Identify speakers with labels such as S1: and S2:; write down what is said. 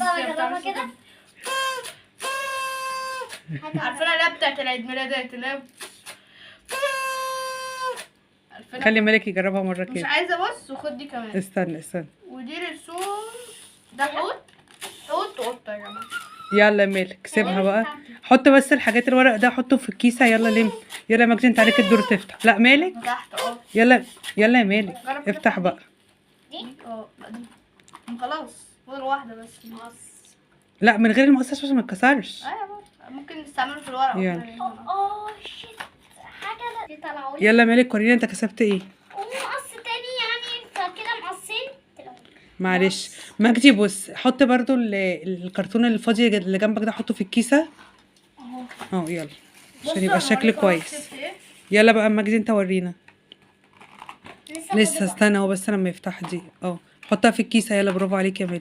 S1: بص
S2: اجربها كده.
S1: عارفين اللي هي بتاعت العيد ميلادات اللي هي، عارفينها؟
S3: خلي مالك يجربها مرة
S1: مش
S3: كده.
S1: عايزه. بص، وخد دي كمان.
S3: استنى استنى.
S1: ودي رسوم، ده حوت، حوت وقطه يا جماعه.
S3: يلا يا مالك، سيبها بقى، حط بس الحاجات، الورق ده حطه في الكيسه. يلا لم، يلا يا مجدي، انت عليك الدور تفتح. لا مالك.
S1: تحت اه.
S3: يلا يلا يا مالك.
S1: جرب كده.
S3: افتح بقى.
S2: دي.
S1: اه لا، دي خلاص فاضل واحدة بس.
S3: لا، من غير المقص عشان ما يتكسرش.
S1: ايوه برضه. ممكن نستعمله في الورق.
S3: يلا.
S2: oh shit، حاجة دي طلعوا لي.
S3: يلا يا مالك، ورينا انت كسبت ايه.
S2: ومقص تاني يعني، فكده مقصين طلعوا.
S3: معلش مجدي، بص، حط برضو الكرتون الفاضي اللي جنبك ده، حطه في الكيسه.
S1: اهو.
S3: اه يلا،
S1: بصوا
S3: عشان يبقى
S1: أنا
S3: الشكل
S1: هوريكم أنا
S3: كويس.
S1: كسبت إيه.
S3: يلا بقى مجدي، انت ورينا.
S2: لسه.
S3: لسه، استنى، هو بس لما يفتح دي. اه، حطها في الكيسه. يلا، برافو عليك يا مالك.